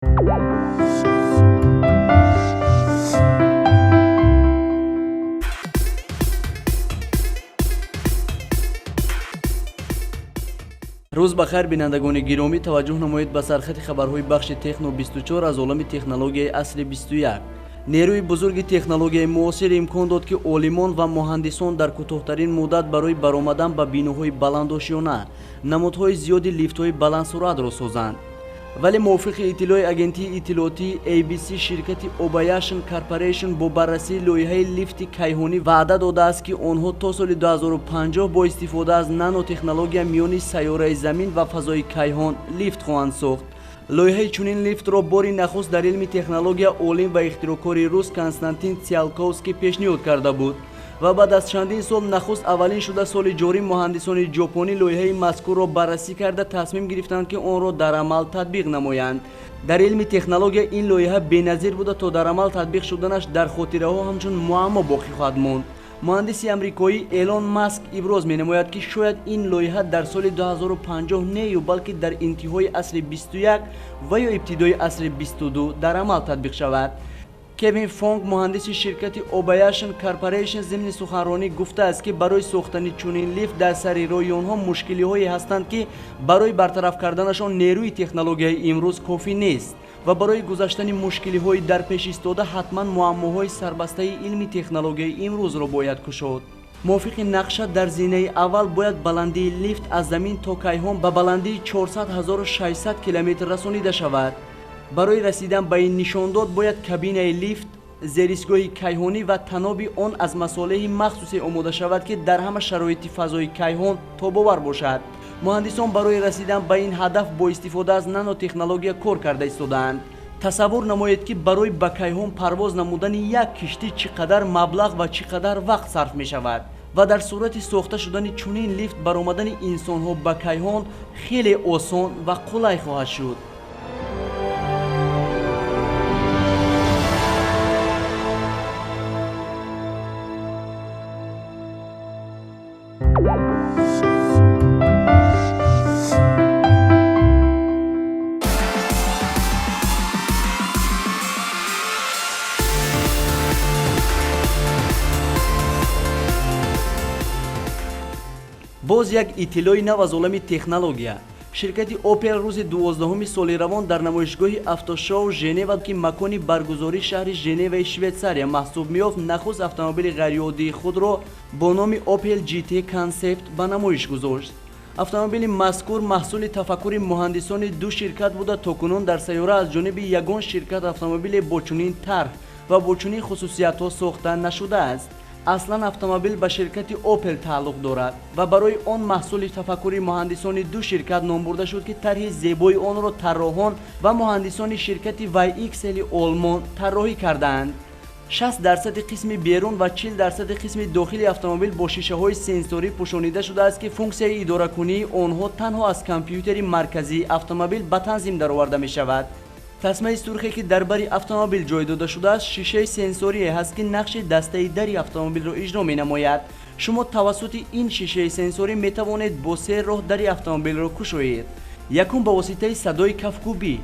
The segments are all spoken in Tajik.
Рӯз ба хайр, бинандагони гиромӣ. Таваҷҷӯҳ намоед ба сархати хабарҳои бахши Техно 24 аз олами технологияи асри 21. Нерӯи бузурги технологияи муосир имкон дод, ки олимон ва муҳандисон дар кӯтоҳтарин муддат барои баромадан ба биноҳои баландошёна намудҳои зиёди лифтҳои баландсуръатро созанд. Вале мувофиқи иттилои агентии иттилоотии ABC, ширкати Obayashi Corporation бо баррасии лоиҳаи лифти кайҳонӣ ваъда додааст, ки онҳо то соли 2050 бо истифода аз нанотехнология миёни сайёраи Замин ва фазои кайҳон лифт хоҳанд сохт. Лоиҳаи чунин лифтро бори нахуст дар илми технология олим ва ихтироъкори рус Константин Циолковский пешниҳод карда буд ва баъд аз чандин сол нахуст аввалин шуда соли ҷорӣ муҳандисони ҷопонӣ лоиҳаи мазкурро баррасӣ карда, тасмим гирифтанд, ки онро дар амал татбиқ намоянд. Дар илми технология ин лоиҳа беназир буда, то дар амал татбиқ шуданаш дар хотираҳо ҳамчун муаммо боқӣ хоҳад монд. Муҳандиси амрикоӣ Элон Маск иброз менамояд, ки шояд ин лоиҳа дар соли 2050 нею, балки дар интиҳои асри 21 ва ё ибтидои асри 22 дар амал татбиқ шавад. Кевин Фонг, муҳандиси ширкати Obayashi Corporation, зимни суханронӣ гуфтааст, ки барои сохтани чунин лифт дар сари роҳи онҳо мушкилиҳое ҳастанд, ки барои бартараф карданашон нерӯи технологияи имрӯз кофӣ нест ва барои гузаштани мушкилиҳои дар пеш истода ҳатман муаммоҳои сарбастаи илми технологияи имрӯзро бояд кушод. Мувофиқи нақша, дар зинаи аввал бояд баландии лифт аз замин то кайҳон ба баландии 400 600 километр расонида шавад. Барои расидан ба ин нишондод бояд кабинаи лифт, зеристгоҳи кайҳонӣ ва таноби он аз масолеҳи махсусе омода шавад, ки дар ҳама шароити фазои кайҳон тобовар бошад. Муҳандисон барои расидан ба ин ҳадаф бо истифода аз нанотехнология кор карда истодаанд. Тасаввур намоед, ки барои ба кайҳон парвоз намудани як киштӣ чӣ қадар маблағ ва чӣ қадар вақт сарф мешавад ва дар сурати сохта шудани чунин лифт баромадани инсонҳо ба кайҳон хеле осон ва қулай хоҳад шуд. Боз як иттилои нав аз олами технология. Ширкати Opel рӯзи 12-уми соли равон дар намоишгоҳи Автошоу Женева, ки макони баргузории шаҳри Женеваи Швейтсария маҳсуб меёфт, нахуст автомобили ғайриоддии худро бо номи Opel GT Concept ба намоиш гузошт. Автомобили мазкур маҳсули тафаккури муҳандисони ду ширкат буда, то кунун дар сайёра аз ҷониби ягон ширкат автомобиле бо чунин тарҳ ва бо чунин хусусиятҳо сохта нашудааст. Аслан автомобил ба ширкати Opel тааллуқ дорад ва барои он маҳсули тафаккури муҳандисони ду ширкат ном бурда шуд, ки тарҳи зебои онро тарроҳон ва муҳандисони ширкати YXL Олмон тарроҳӣ кардаанд. 60 дарсади қисми берун ва 40 дарсади қисми дохили автомобил бо шишаҳои сенсорӣ пӯшонида шудааст, ки функсияи идоракунии онҳо танҳо аз компютери марказии автомобил ба танзим дароварда мешавад. Тасмаи сурхе, ки дар бари автомобил ҷой дода шудааст, шишаи сенсорие ҳаст, ки нақши дастаи дари автомобилро иҷро менамояд. Шумо тавассути ин шишаи сенсорӣ метавонед бо се роҳ дари автомобилро кушоед: якум, ба воситаи садои кафкӯбӣ,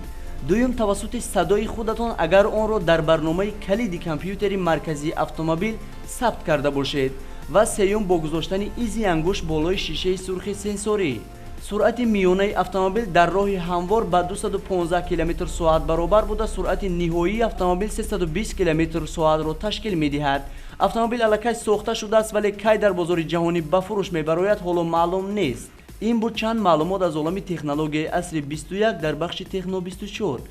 дуюм, тавассути садои худатон, агар онро дар барномаи калиди компютери марказии автомобил сабт карда бошед, ва сеюм, бо гузоштани изи ангушт болои шишаи сурхи сенсорӣ. Суръати миёнаи автомобил дар роҳи ҳамвор ба 215 км соат баробар буда, суръати ниҳоии автомобил 320 км соатро ташкил медиҳад. Автомобил аллакай сохта шудааст, вале кай дар бозори ҷаҳонӣ ба фурӯш мебарояд, ҳоло маълум нест. Ин буд чанд маълумот аз олами технологияи асри 21 дар бахши Техно 24.